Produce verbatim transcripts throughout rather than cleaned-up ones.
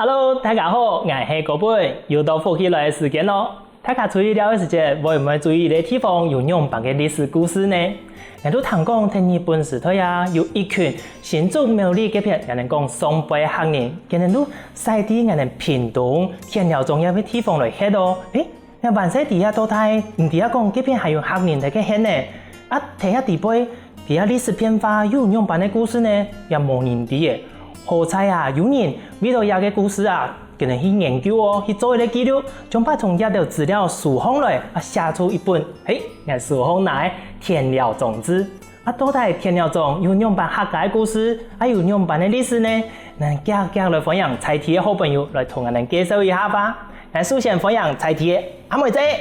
Hello，大家好，𠊎係高本，又到福氣來个時間囉。大家出去尞个時節，會毋會注意這地方有仰般个歷史故事呢？𠊎都聽講，在日本時代啊，有一群新竹苗栗該片，𠊎等講上背客人，佢等都徙到𠊎等屏東田寮庄這片地方來歇哦。誒， 𠊎還細知啊，到底毋知啊講該片還有客人在該歇呢。啊，在這底背，知啊歷史變化又有仰般个故事呢，也無人知耶。好在啊，有人為了這个故事啊，佢等去研究哦，去做一个記錄，將把從這兜資料收䟘來，啊，寫出一本，嘿，𠊎手項拿个《田寮庄誌》。 啊，到底田寮庄有仰般客家个故事，啊，有仰般个歷史呢？𠊎遽遽來歡迎在地个好朋友來同𠊎等介紹一下吧。𠊎首先歡迎在地个阿妹姐。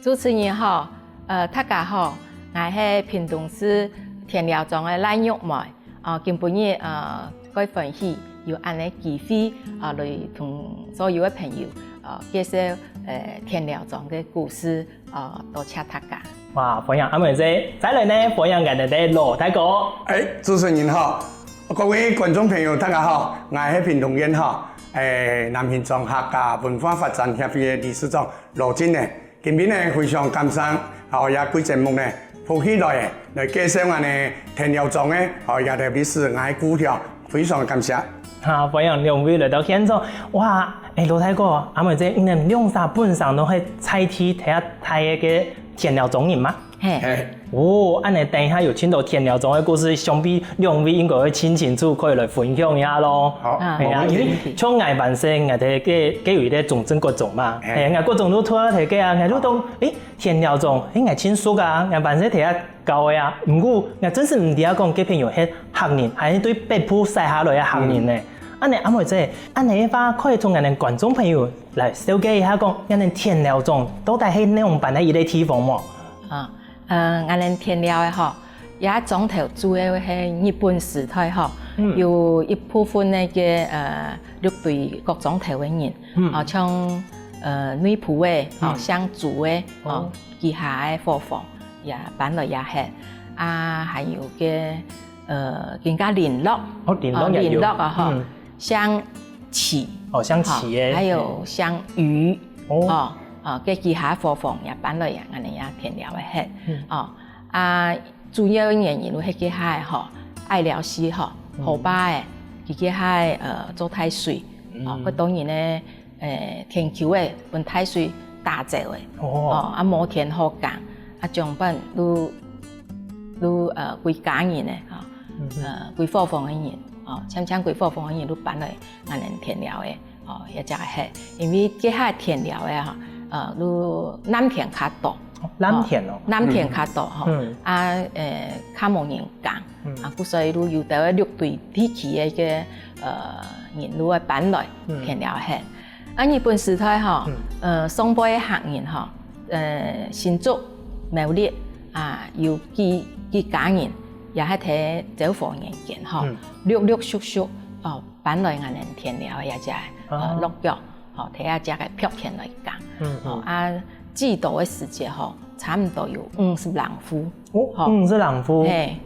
主持人好，呃，大家好，𠊎係屏東市田寮庄个賴玉妹。呃，今晡日，呃，蓋歡喜有恁呢機會，呃，來同所有个朋友，呃，介紹，呃，田寮庄个故事。 哦，多謝大家。哇，歡迎阿妹姐，再來呢，歡迎𠊎等个羅大哥。哎，主持人好，各位觀眾朋友，大家好，𠊎係屏東縣吼，哎，南屏庄客家文化發展協會个理事長羅進呢。今晡日呢，非常感謝，好，這个節目呢，福氣來个，來介紹𠊎等田寮庄个，好，這个歷史，𠊎个故鄉，非常感謝。 哈，歡迎兩位來到現場。哇，誒，羅大哥，阿妹姐，你等兩儕本身都係在地這大个田寮庄人嗎？係。係。哦，恁呢等一下有盡多田寮庄个故事，想必兩位應該會盡清楚，可以來分享一下囉。好，係啊，無問題。因為像𠊎本身，𠊎在該，該有一個中正國中嘛，係。係，𠊎國中都讀到該啊，𠊎就當，誒，田寮庄，誒，𠊎盡熟啊，𠊎本身在該 教个啊，毋過𠊎真係毋知啊講該片有歇客人，還係對北部徙下來个客人呢。恁呢阿妹姐，恁呢个話可以同𠊎等觀眾朋友來紹介一下講，𠊎等田寮庄到底係仰般个一個地方無？啊，呃，𠊎等田寮个吼，這庄頭主要係日本時代吼，嗯。有一部分个，呃，六堆各庄頭个人，嗯。啊，像，呃，內埔个，啊，嗯。姓朱个，啊，哦。佢下个伙房。 也搬來這歇。啊，還有个，呃，今下麟洛，哦，麟洛也有。哦，麟洛啊，吼，嗯。姓徐。哦，姓徐个。吼，還有姓余，哦。哦，哦，該佢下伙房也搬來這，𠊎等這田寮个歇。嗯。哦，啊，主要个原因就係該下吼，愛鳥溪吼，嗯。河壩个，佢該下，呃，做大水，哦，嗯。該當然呢， 誒，田坵仔分大水打走个，哦。哦，啊，無田好耕，啊，將本就，就，呃，歸家人呢，吼，嗯哼。呃，歸伙房个人，哦，漸漸歸伙房个人就搬來𠊎等田寮个，哦，這隻歇，因為該下田寮个吼，呃，就藍田較多，哦，藍田哦。哦，藍田較多吼，嗯。啊，誒，較無人耕，嗯。啊，故所以就有兜个六堆地區个，呃，人就會搬來嗯。田寮歇。 啊，日本時代吼，嗯。呃，上背个客人吼，呃，新竹、苗栗啊，有幾，幾家人也係在昭和年間吼，嗯。陸陸續續，哦，搬來𠊎等田寮个這隻，呃，哦。落腳，吼，在這隻个莩田來耕。嗯，哦，嗯。啊，最多个時節吼，差毋多有五十零戶。 哦，吼。五十零戶。嘿，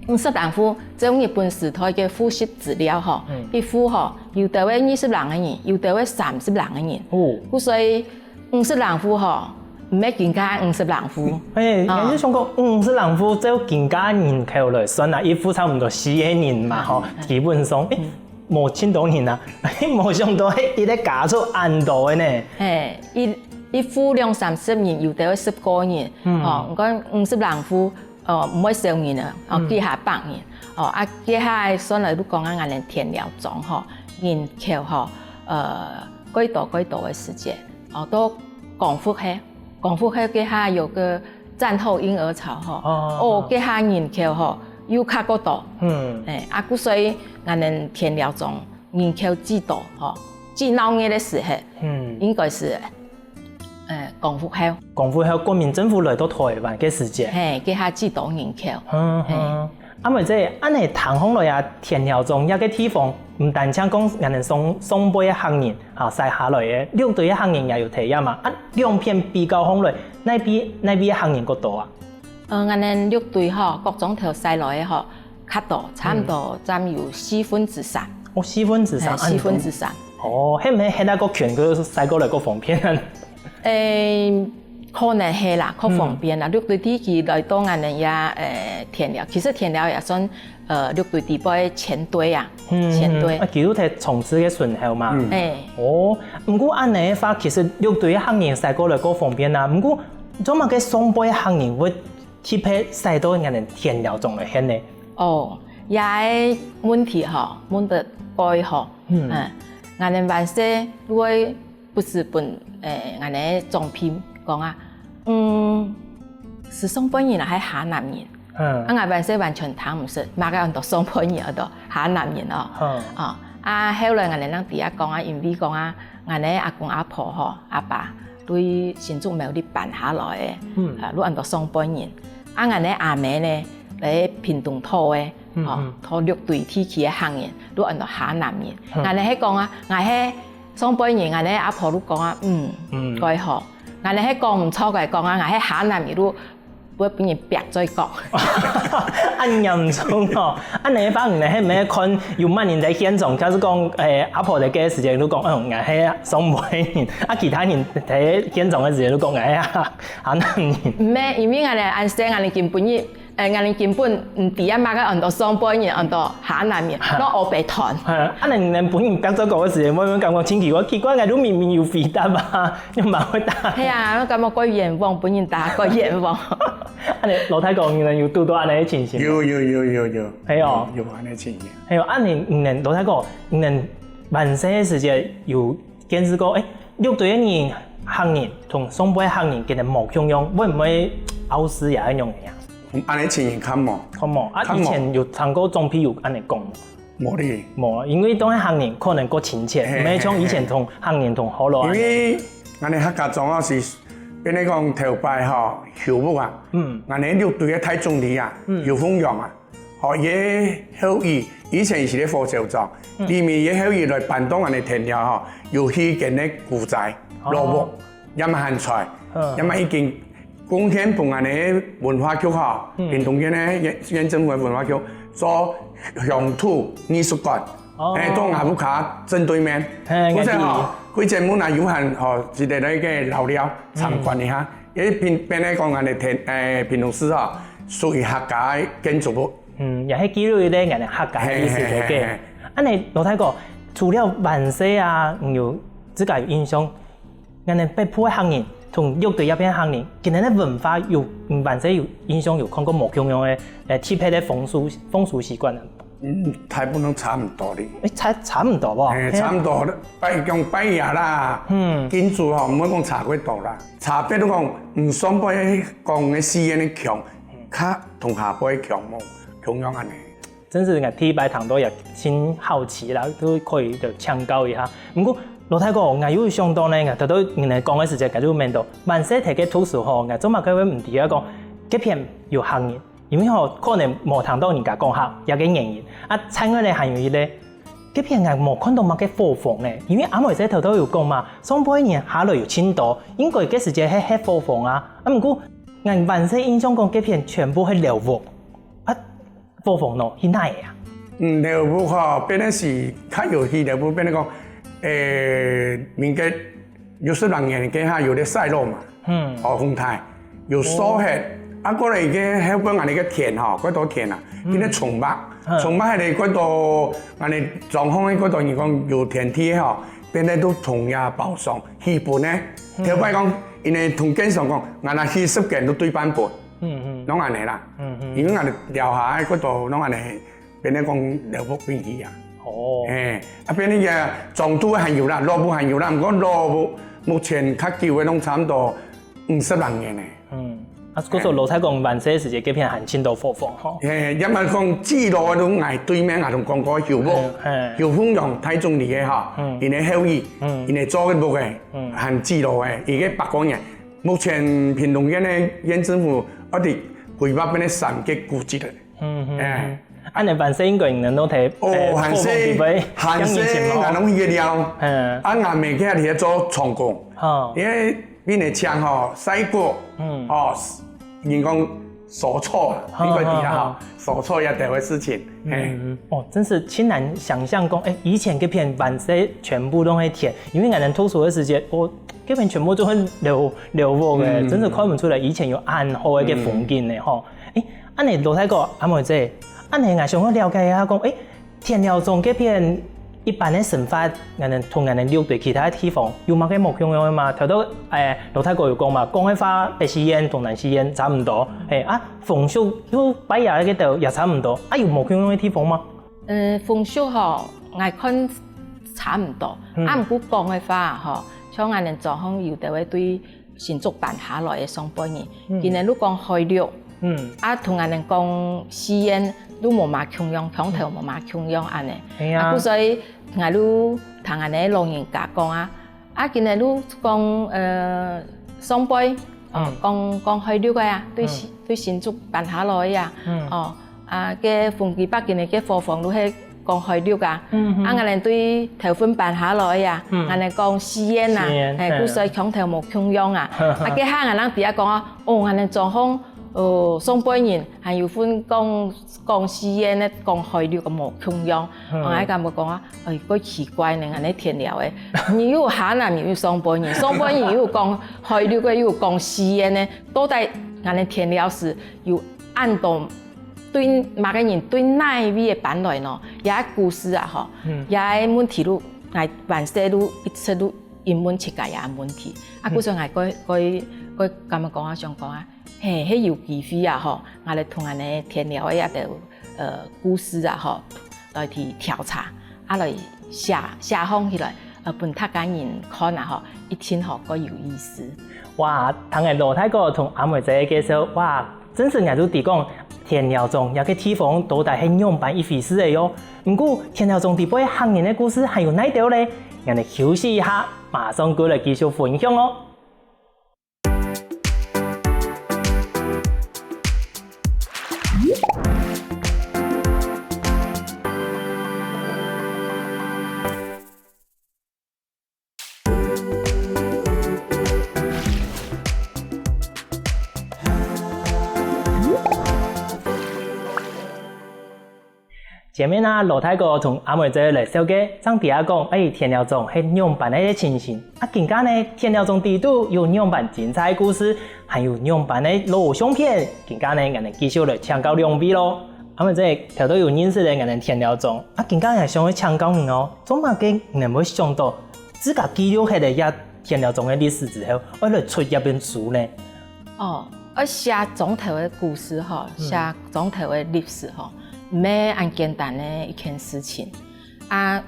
五十零戶，照日本時代个戶籍資料吼，嗯。一戶吼，有兜个二十零個人，有兜个三十零個人。哦。故所以五十零戶吼，毋係今下五十零戶。嘿，哦。也係想講五十零戶，照今下人口來算啊，一戶差毋多四個人嘛，吼，嗯，嗯。基本上，誒，嗯。無盡多人啊，無想到，誒，一個家族恁多个呢。嘿，一，一戶兩三十人，有兜个十個人，嗯。吼，你看五十零戶， 哦，毋會少人啊，哦，嗯。幾下百人。哦，啊，該下算來就講啊，𠊎等田寮庄吼，人口吼，呃，蓋多蓋多个時節，哦，到光復後，光復後該下有個戰後嬰兒潮吼，哦，哦，該下人口吼，又較過多。嗯。誒，啊，故所以𠊎等田寮庄人口最多吼，最鬧熱个時候，嗯。應該係 呃，光復後。光復後，國民政府來到臺灣个時節。嘿，該下最多人口。嗯，嘿。嗯。阿妹姐，恁呢聽䟘來啊，田寮庄這個地方，毋單淨講𠊎等上，上背个客人，哈，徙下來个，六堆个客人也有在這嘛。啊，兩片比較䟘來，哪位，哪位个客人較多啊？呃，𠊎等六堆吼，各庄頭徙來个吼，較多，差毋多佔有四分之三。嗯。哦，四分之三，嘿，恁多。四分之三。哦，係毋係該個圈佢駛過來較方便啊？誒，可能係啦，較方便啦。綠堆地區來到𠊎等這，誒，田寮，其實田寮也算，呃，綠堆底背前堆啊，前堆。啊，佢就在長治个脣口嘛。誒，哦，毋過恁樣个話，其實綠堆个客人駛過來較方便啊。毋過，做麼个上背个客人會特別駛到𠊎等田寮庄來歇呢？哦，這个問題吼，問得對吼。嗯，𠊎等還細就會 不時分，誒，𠊎等个長輩講啊，嗯，係上背人啊，還係下南人？嗯，啊，𠊎還細完全聽毋識，麼个安到上背人，安到下南人哦。嗯，啊，啊，後來𠊎等正知啊講啊，因為講啊，𠊎等阿公阿婆吼，阿爸對新竹苗栗搬下來个，嗯，啊，就安到上背人。啊，𠊎等阿姆呢，來屏東討个，吼，討綠堆地區个客人，就安到下南人。𠊎等係講啊，𠊎係 上背人，𠊎等阿婆就講啊，嗯，嗯，蓋好。𠊎等係講毋著个，講啊，𠊎係下南人就會分人逼嘴講。恁嚴重哦！恁樣个話，你係毋係看有麼人在現場，假使講，誒，阿婆在該个時間就講，嗯，𠊎係上背人，啊，其他人在現場个時間就講，𠊎係下南人。毋係，因為𠊎等恁細，𠊎等根本就 誒，𠊎等根本毋知啊，麼个安到上背人，安到下南人，摎烏白斷。啊，恁樣你等分人逼嘴講个時間，會毋會感覺真奇怪？奇怪，𠊎都明明有回答啊，你毋會答。係啊，𠊎感覺蓋冤枉，分人打蓋冤枉。恁樣，老弟講，你等有堵到恁樣个情形無？有有有有有。係哦。有恁樣个情形。係哦，恁樣，你等，老弟講，你等還細个時節有 見識過，誒，綠堆个人、客人同上背客人佢等無共樣，會毋會拗事也恁樣个啊？恁樣情形較無。較無啊，較無。以前有聽過長輩有恁樣講無？無哩。無啊，因為當然客人可能較親切，嘿，毋係像以前同客人同學咯。因為𠊎等客家庄啊係，變做講頭擺吼，休牧啊，嗯，𠊎等綠堆个大總理啊，嗯，游鳳陽啊， 吼，佢个後裔，以前係个火燒庄，裡面佢个後裔來搬到𠊎等田寮吼，有四間个古宅、老屋，也嘛還在，也嘛已經貢獻分𠊎等个文化局吼，屏東縣个縣政府个文化局做鄉土藝術館，誒，到𠊎屋下正對面，故所吼，歸間屋啊有閒吼，值得來个遶尞參觀一下，因為變變做講𠊎等田誒屏東市吼，屬於客家个建築物。 嗯，也係記錄一個𠊎等客家个歷史个。嘿嘿嘿嘿。恁樣，老弟哥，除了還細啊，你有自家有印象，𠊎等北部个客人同綠堆這片客人，佢等个文化有，嗯，還細有印象有看過無共樣个，呃，特別个風俗風俗習慣啊？嗯，大部分都差毋多哩。誒，差差毋多無？誒，差毋多，拜講拜爺啦，嗯，敬祖吼，毋會講差幾多啦。差別就講，嗯，上背講个四縣个腔，較同下背腔無共樣恁樣。 真係𠊎第一擺聽到也盡好奇啦，都可以就請教一下。毋過老弟哥，𠊎又想到呢，𠊎頭頭你等講个時節，𠊎就愐到，還細个讀書吼，𠊎做麼个會毋知啊講，該片有客人，因為吼可能無聽到人家講客這個原因。啊，另外呢還有一個，該片𠊎無看到麼个伙房呢，因為阿妹仔頭頭有講嘛，上背人下來有盡多，應該該時節係歇伙房啊。啊，毋過𠊎還細印象講該片全部係老屋。啊， 伙房咯，去哪位啊？嗯，老屋吼，變做係較有趣，老屋變做講，誒，民國六十零年該下有個賽洛嘛，嗯，哦，風颱，有掃忒，啊，過來該後背𠊎等个田吼，幾多田啊，變做壅壩，壅壩下來幾多，𠊎等庄項个幾多人講有田地个吼，變做都同樣包上，基本呢，頭擺講，因為同建商講，𠊎等起十間都對半分。 嗯嗯，攏恁樣啦。嗯嗯，因為𠊎兜寮下个骨頭攏恁樣，變做講寮屋變去啊。哦，誒，啊變做个中途還有啦，老屋還有啦，毋過老屋目前較久个攏差毋多五十零年个。嗯，啊，故所老弟講還細時節，該片還盡多伙房吼。誒，也毋係講最老个，就𠊎對面𠊎同講過休牧，休鳳陽大總理个吼，因个後裔，因个做个屋个，還最老个，已經百過年。 目前屏東縣个縣政府，愛在規劃變做三個古蹟个。嗯嗯，誒，恁樣還細應該能夠在，哦，還細，還細，𠊎攏去个了。嗯，啊，𠊎每日在該做長工，吼，因為變做請吼，曬穀，嗯，哦，人講手錯啊，你个底下哈，手錯也得个事情，嘿。嗯，哦，真是盡難想像講，欸，以前該片完全全部都係田，因為𠊎等讀書个時節，哦，該片全部都係寮寮屋个，嗯。真是看毋出來以前有恁好个風景呢吼。欸，恁呢羅大哥、阿妹姊，恁呢𠊎想要了解一下講，欸， 田寮庄該片一般个生活，𠊎等同𠊎等六堆其他个地方有麼个無共樣个嘛？頭頭，欸，羅大哥有講嘛，講个話北四縣同南四縣差毋多，係啊，風俗又拜爺該兜也差毋多，啊有無共樣个地方嗎？呃，風俗吼，𠊎看差毋多，嗯。啊毋過講个話吼，像𠊎等庄項有兜个對 新竹搬下來个上輩人，嗯。佢等就講海陸，嗯。啊同𠊎等講四縣就無麼共樣，腔調無麼共樣恁呢。係啊。啊故所以𠊎就聽𠊎等个老人家講啊，啊佢等就講，呃，上輩，哦，嗯。講講海陸个啊，對新，嗯。對新竹搬下來个啊，嗯。哦， 啊該風紀伯佢等个伙房就係講海陸啊，嗯哼。啊𠊎等對頭份搬下來啊，嗯。𠊎等講四縣啊，四縣，係。故所腔調無共樣啊。啊該下𠊎等知啊講啊，哦，𠊎等庄項，哦，上輩人還有分講講四縣个，講海陸个無共樣。嗯。𠊎感覺講啊，欸，蓋奇怪呢，𠊎等田寮个，你又有下南又有上輩人，上輩人又有講海陸个，又有講四縣个，到底𠊎等田寮係有恁多 對麼个人對哪位个搬來呢？這个故事啊吼，嗯。這个問題就𠊎還細就一直就問自家這个問題。啊，嗯。故所𠊎蓋蓋蓋感覺講啊，想講啊，嘿，係有機會啊吼，𠊎來同𠊎等田寮个這兜，呃，故事啊吼，來去調查，啊來寫寫放起來，呃，分大家人看啊吼，一定吼蓋有意思。哇，聽著羅大哥同阿妹姊个介紹，哇， 真實𠊎就知講，田寮庄這个地方到底係仰般一回事个喲。毋過，田寮庄裡背客人个故事還有哪兜咧？𠊎等休息一下，馬上過來繼續分享哦。 前面啊，羅大哥同阿妹姊來紹介，正知啊講，欸，田寮庄係仰般个情形。啊，今下呢，田寮庄裡肚有仰般精彩故事，還有仰般个老相片。今下呢，𠊎等繼續來請教兩位咯。阿妹姊，頭頭有認識个𠊎等田寮庄，啊，今下也想愛請教你哦，做麼个你會想到 自家記錄忒了這田寮庄个歷史之後，愛來出這本書呢？哦，愛寫庄頭个故事吼，嗯。寫庄頭个歷史吼，毋係恁簡單个一件事情。啊，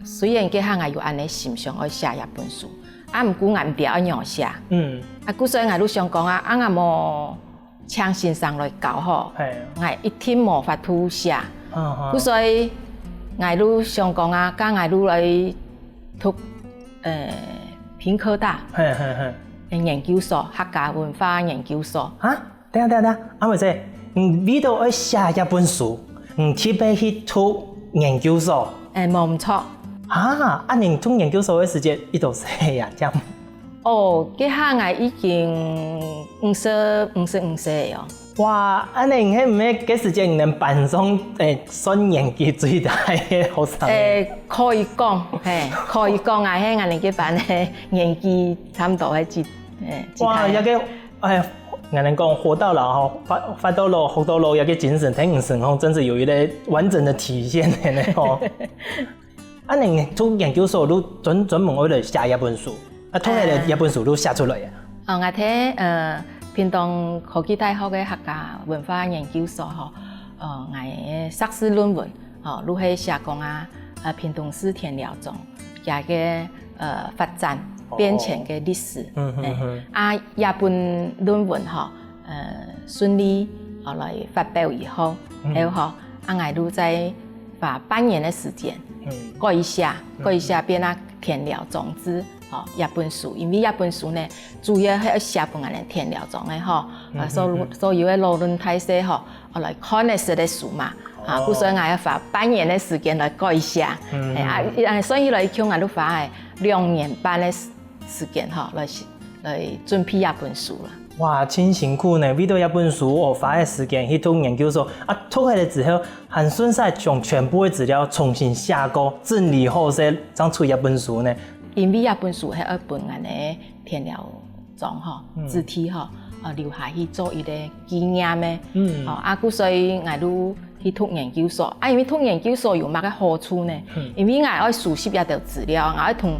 雖然該下𠊎有恁呢心想愛寫這本書，啊，毋過𠊎毋知愛仰寫。嗯。啊，故所以𠊎就想講啊，啊，𠊎無 請先生來教吼，係。𠊎一定無法度寫。嗯，嗯。故所以，𠊎就想講啊，該𠊎就來讀，呃，屏科大，係，係，係。呃，研究所，客家文化研究所。啊？等下，等下，等下，阿妹姊，你為著愛寫這本書，你特別去讀研究所？欸，無毋著。啊，啊，你讀研究所个時節，幾多歲啊？這樣。 哦，該下𠊎已經五十，五十五歲了哦。哇，恁呢你係毋係該時節你等班上，欸，算年紀最大个學生？欸，可以講，嘿，可以講啊，係𠊎等該班个年紀差毋多係最，欸，最大个。哇，這个，哎，𠊎等講活到老吼，活，活到老，學到老，這个精神，在你身上真是有一個完整的體現的呢吼。 啊，你讀研究所就專，專門為了寫這本書，啊，讀了這本書就寫出來啊。哦，𠊎在，呃，屏東科技大學个客家文化研究所吼，呃，𠊎个碩士論文吼，就係寫講啊，呃，屏東市田寮庄，佢个，呃，發展變遷个歷史。嗯，嗯，嗯。啊，這本論文吼， 呃，順利，吼，來發表以後，嗯。後吼，啊，𠊎就再花半年个時間，嗯。改寫，嗯。改寫變啊田寮裝置，吼，這本書，因為這本書呢，主要係愛寫分𠊎等田寮庄个吼，啊，嗯，所，嗯，嗯。所有个老人大細吼，啊，來看个時个書嘛，啊，哦。故所以𠊎愛花半年个時間來改寫，嗯，哎，啊，嗯。啊，算起來一共𠊎就花了兩年半个時，時間吼，來寫，來準備這本書啦。哇，真辛苦呢！為著這本書哦，花个時間去讀研究所，啊，讀下來之後，還順續將全部个資料重新寫過，整理好勢，正出這本書呢。因為這本書係愛分𠊎个田寮莊吼，嗯。子弟吼，呃，留下去做一個紀念个。嗯。哦，啊，故所以𠊎就去讀研究所。啊，因為讀研究所有麼个好處呢？嗯。因為𠊎愛收集這兜資料，𠊎愛同，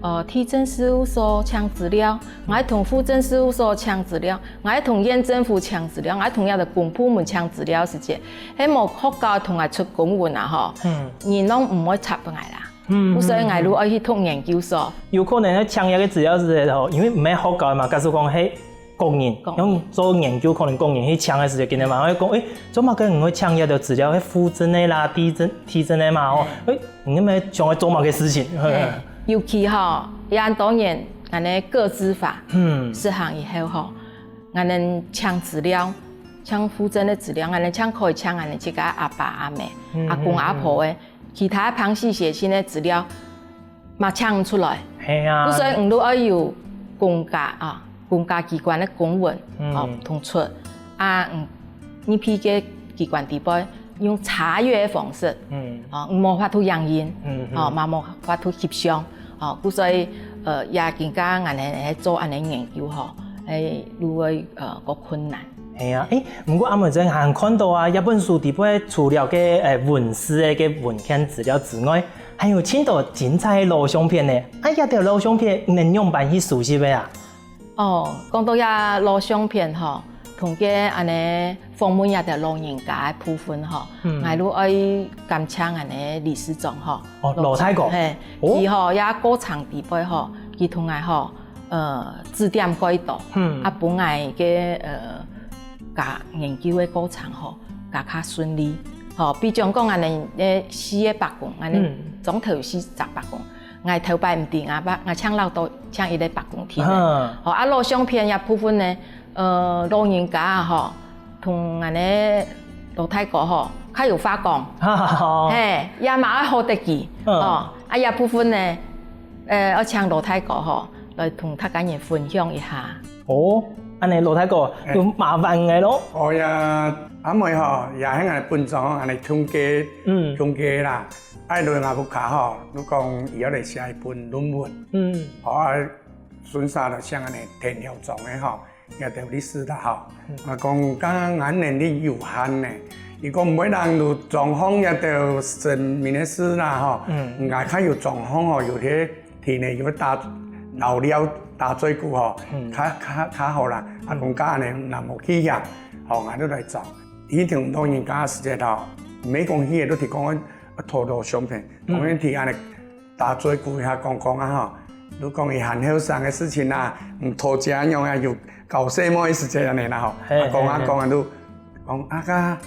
呃，地政事務所請資料， 𠊎愛同戶政事務所請資料，𠊎愛同縣政府請資料，𠊎愛同這兜公部門請資料時節，係無學校同𠊎出公文啊吼，嗯。人攏毋會插分𠊎啦。嗯，所以𠊎就愛去讀研究所。有可能係請這個資料時節吼，因為毋係學校嘛，假使講係個人，個人。用做研究可能個人去請个時節，今日嘛會講，誒，做麼个你會請這兜資料？係戶政个啦，地政，地政个嘛吼，誒，你們想要做麼个事情？嘿，尤其吼，這恁多年，恁呢個資法，嗯。實行以後吼， 𠊎等請資料，請戶政个資料，𠊎等請可以請𠊎等自家阿爸阿姆、嗯，阿公阿婆个，嗯，嗯。其他旁系血親个資料，嘛請毋出來。係啊。所以你都愛有公家啊，公家機關个公文，嗯。哦，通出。啊，嗯，你去个機關底背， 用查閱个方式，嗯。哦，無法度影印，嗯，嗯。哦，嘛無法度翕相，哦，故所以，呃，也更加恁呢，做恁呢研究吼，誒，就會，呃，較困難。係啊，誒，毋過阿妹姊還看到啊，這本書底背除了个，誒，文字个个文獻資料之外，還有盡多精彩个老相片呢。啊，這兜老相片，你仰般去收集个啊？ 哦，講到這老相片吼，同个恁呢訪問這兜老人家个部分吼，嗯。𠊎就愛感謝恁呢理事長吼。哦，老大哥。嘿，哦。佢吼，這過程底背吼，佢同𠊎吼，呃，指點過多，嗯。啊，分𠊎个，呃，加研究个過程吼，加較順利。吼，比將講恁呢，呃，四个伯公，恁呢，嗯。總頭有四隻伯公。 𠊎頭擺毋知，𠊎伯，𠊎請老多，請一個伯公定个。嗯。吼，啊，老相片這部分呢，呃，老人家啊，吼，同恁呢老大哥吼，較有話講。嘿，也嘛愛好得佢。嗯。吼，啊，這部分呢，呃，愛請老大哥吼，來同大家人分享一下。哦，恁呢老大哥，哎。有麻煩你咯。哦呀，阿妹吼，也係𠊎本莊吼，恁呢鄉下，嗯。鄉下啦。 愛來吾屋下吼，就講佢愛來寫一本論文。嗯。吼，啊，順續來寫恁呢田寮莊个吼，這兜歷史啦吼。嗯。啊，講，敢若𠊎能力有限呢，如果毋會人有狀況這兜神明个事啦吼，嗯。𠊎較有狀況吼，有兜田呢，有打老寮打嘴鼓吼，嗯。較，較，較好啦。啊，嗯。講敢若恁呢，若無去呀，吼，𠊎就來做。以前老人家个時節吼，毋係講去个，都提講 啊，討老相片，嗯。當然佢恁呢打嘴鼓一下講講啊吼，就講佢還後生个事情啊，毋討姐恁樣啊，有交細妹个時節恁呢啦吼。嘿，啊，講啊，嘿，嘿。講啊，就講啊，該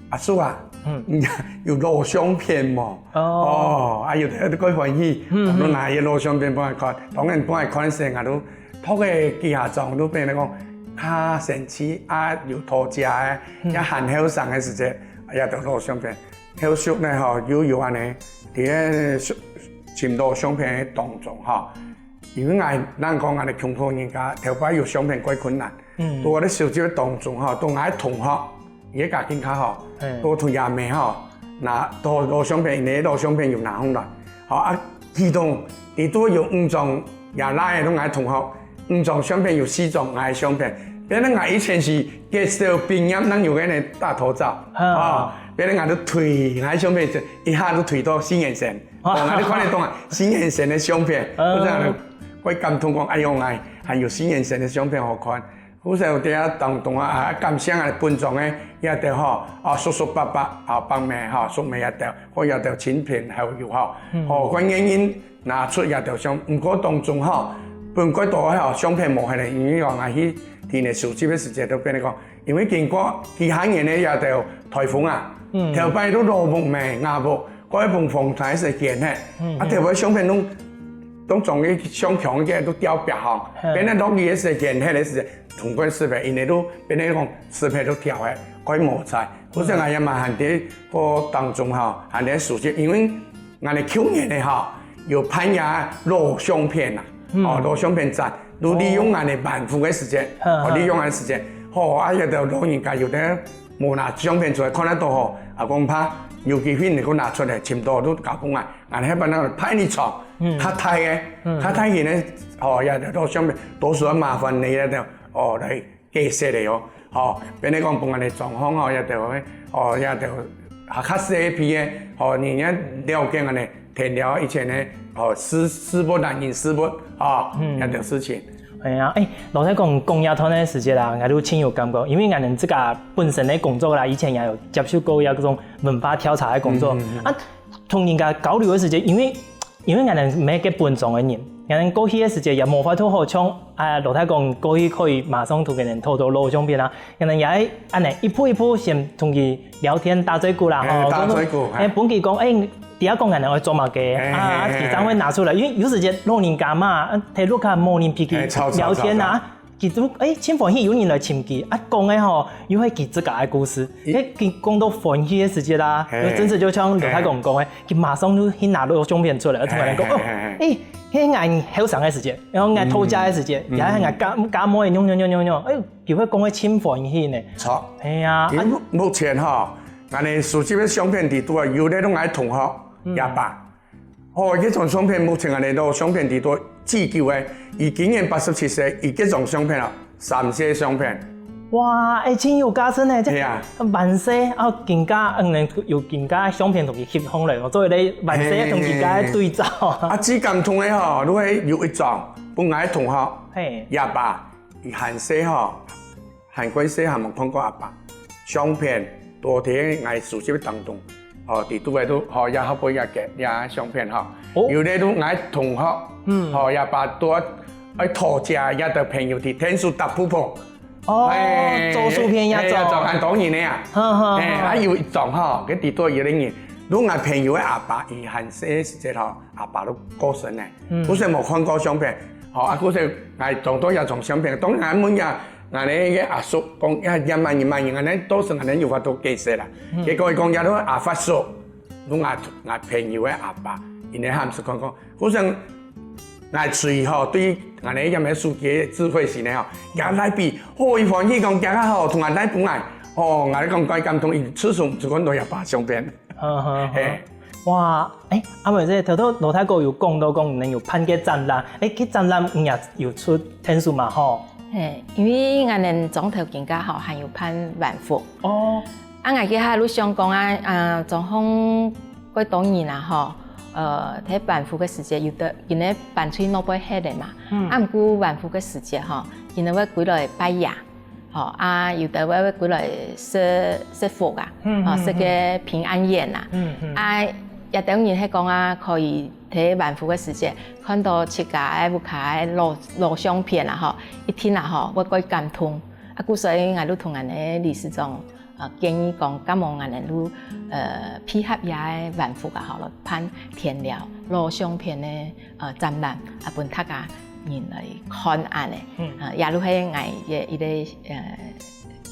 阿叔啊，嗯。有老相片無？哦。哦，啊，有个就蓋歡喜，嗯，嗯。就拿佢老相片分𠊎看，當然分𠊎看个時，𠊎就讀个幾下張，就變成講，較生趣啊，有討姐个，嗯。也還後生个時節，啊，也得老相片。 後續呢吼，又有恁呢，在該尋老相片个當中吼，因為𠊎人講𠊎等窮苦人家，頭擺有相片蓋困難。嗯。在𠊎兜收集个當中吼，在𠊎个同學，佢个家境較好，嘿。在同阿姆吼，拿討老相片，因為老相片有拿上來。吼，啊，其中，佢都有五張，也拉个都𠊎同學， 五張相片有四張𠊎个相片，變成𠊎以前是國小畢業正有个呢大頭照，啊。哦，變成𠊎就退𠊎个相片，一下就退到四年生，啊。哦，𠊎就看得懂啊，四年生个相片，啊。我這樣就會感動講，哎喲，𠊎還有四年生个相片好看。故所在這當中啊，啊，感謝𠊎本莊个這兜吼，啊，叔叔伯伯，啊，伯姆吼，叔姆這兜，或這兜親朋好友吼，嗯。吼，關原因 拿出這兜相，毋過當中吼，分蓋多个吼相片無忒咧，因為講𠊎去田裡收集个時節都變成講，因為經過幾下年个這兜颱風啊，嗯。頭擺都老屋咩，瓦屋，蓋分風颱時掀忒，嗯，啊，嗯。頭擺相片攏，攏總个相框个都掉壁吼，嗯。變成落雨个時掀忒个時，同款色个，因為都變成講色个都掉忒，蓋無彩。故所𠊎也嘛還在過當中吼，還在收集，因為 𠊎等舊年个吼，有辦這老相片啊，嗯。哦，老相片展，就利用𠊎等晚福个時節，哦，利用𠊎个時節，吼，啊，有兜老人家有兜無拿相片出來，看得到吼，啊，講怕有機會能夠拿出來，尋到就交分𠊎，𠊎等該班人派你場，較大个，較大型个，吼，也就相片，到時候麻煩你个，哦，來解釋个哦，吼，變成講分𠊎等狀況吼，也就，哦，也就較較細个批个，吼，你也了解𠊎等。 田寮以前呢，哦，事事不難，人事不，哦，嗯，這種事情。哎呀，哎，老實講，講這段个時節啦，𠊎都盡有感覺，因為𠊎等自家本身个工作啦，以前也有接觸過這種文化調查个工作。嗯嗯嗯。啊，同人家交流个時節，因為因為𠊎等毋係該本莊个人，𠊎等過去个時節也無法度好像啊，老實講過去可以馬上同佢等討到老相片啊， 可能也愛恁仔一步一步先同佢聊天打嘴鼓啦，吼，哎，打嘴鼓，哎，分佢講，哎，等下講𠊎等愛做麼个，啊，佢正會拿出來，因為有時節老人家嘛，啊，在屋下無人陪佢聊天啊，佢就，哎，盡歡喜有人來尋佢，啊，講个吼，又係佢自家个故事，哎，佢講到歡喜个時節啦，又真實就像羅太公講个，佢馬上就去拿到相片出來，同𠊎等講，哦，哎，該𠊎後生个時節，然後𠊎頭家个時節，也係𠊎家家妹，樣樣樣樣樣，哎， 佢會講个盡歡喜呢。著。係啊，啊，目目前吼，𠊎等收集个相片裡肚啊，有个都𠊎同學，嗯，阿爸。哦，這種相片目前𠊎等都相片裡肚至久个，佢今年八十七歲，佢這種相片啊，三歲相片。哇，哎，盡有價值呢，這，係啊，萬歲啊，更加，嗯，有更加相片同佢翕上來，做一個萬歲同佢个對照。啊，最感動个吼，就係有一張，分𠊎同學，係，阿爸，佢還細吼， 還過細還無看過阿爸。相片都在𠊎收集當中，吼，裡肚个都，吼，也好背也个，也相片吼。哦。有个都𠊎同學，嗯，吼，阿爸都愛討食，也得朋友去天數搭鋪鋪。哦，哎，做薯片也做。哎，也做，很多人个啊。哈哈哈。哎，啊，有一種吼，該裡肚有个人，如果𠊎朋友个阿爸，佢還細个時節吼，阿爸都過身了。嗯。故所無看過相片，吼，啊，故所𠊎當多這種相片，當然問呀， 𠊎个阿叔講，呀，也蠻人蠻人，恁呢，到時恁呢有法度解釋啦。嗯。結果佢講，也都阿發叔，攏𠊎，𠊎朋友个阿爸，因為喊叔講講，故所𠊎隨吼，對𠊎个這個手機个智慧型个吼，也來比，好，佢歡喜講，今下吼，同𠊎來分𠊎，哦，𠊎講蓋感動，佢自從就看到阿爸相片。 呵呵呵。嘿。哇，欸，阿妹姐，頭頭羅大哥有講到講，你有辦个展覽，欸，該展覽你也有出展出嘛吼？嘿，因為𠊎等庄頭今下吼，還有辦晚福。哦。啊，𠊎該下就想講啊，啊，庄項蓋多人啊吼，呃，在晚福个時節，有个人个班就外背歇个嘛。嗯。啊，毋過晚福个時節吼，佢等會歸來拜爺。 吼，啊，有个會，會歸來食，食福啊，嗯，吼，嗯，食个平安圓啊。嗯，嗯。啊，也等於係講啊，可以在晚福个時節，看到自家个屋下个老，老相片啊，吼，一定啊，吼，會蓋感動。啊，故所以𠊎就同𠊎个理事長，呃，建議講，敢無𠊎等就，呃，配合這个晚福啊，吼，來辦田寮老相片个，呃，展覽，啊，分大家人來看恁呢。嗯。啊，也就係𠊎个一个，呃，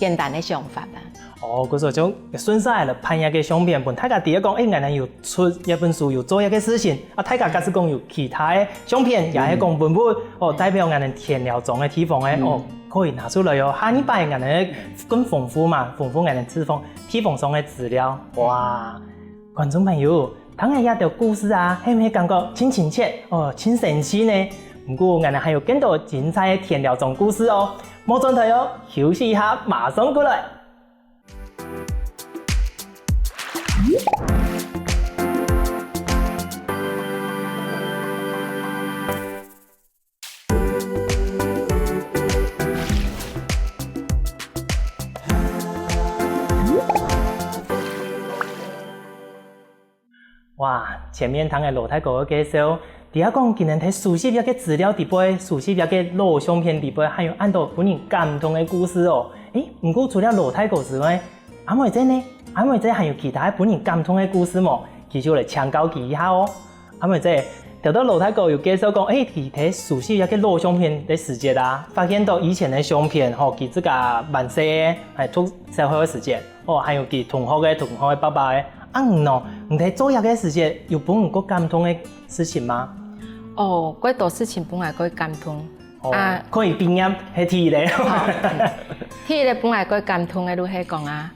簡單个想法啦。哦，故所就順勢來辦一个相片，分大家知講，欸，𠊎等有出一本書，有做一个事情，啊，大家假使講有其他个相片，也係講文物，哦，代表𠊎等田寮庄个地方个，哦，可以拿出來哦。下二擺𠊎等更豐富嘛，豐富𠊎等地方，地方上个資料。哇，觀眾朋友， 聽了這兜故事啊，係毋係感覺盡親切哦，盡神奇呢？毋過，𠊎等還有更多精彩个田寮庄故事哦！莫轉台哦，休息一下，馬上過來。 哇，前面聽个羅大哥个介紹，知講佢等在收集這个資料裡背，收集這个老相片裡背，還有恁多分人感動个故事哦。欸，毋過除了羅大哥之外，阿妹姐呢？阿妹姐還有其他分人感動个故事無？繼續來請教佢一下哦。阿妹姐，頭頭羅大哥有介紹講，欸，佢在收集這个老相片个時節啊，發現到以前个相片，吼，佢自家還細个，還讀小學个時節。 哦，還有佢同學个同學个爸爸个。啊，你呢？你在做這个時節，有分你過感動个事情嗎？哦，蓋多事情分𠊎蓋感動。哦，啊可以畢業，係第一个。好，嗯。第一个分𠊎个感動个就係講啊，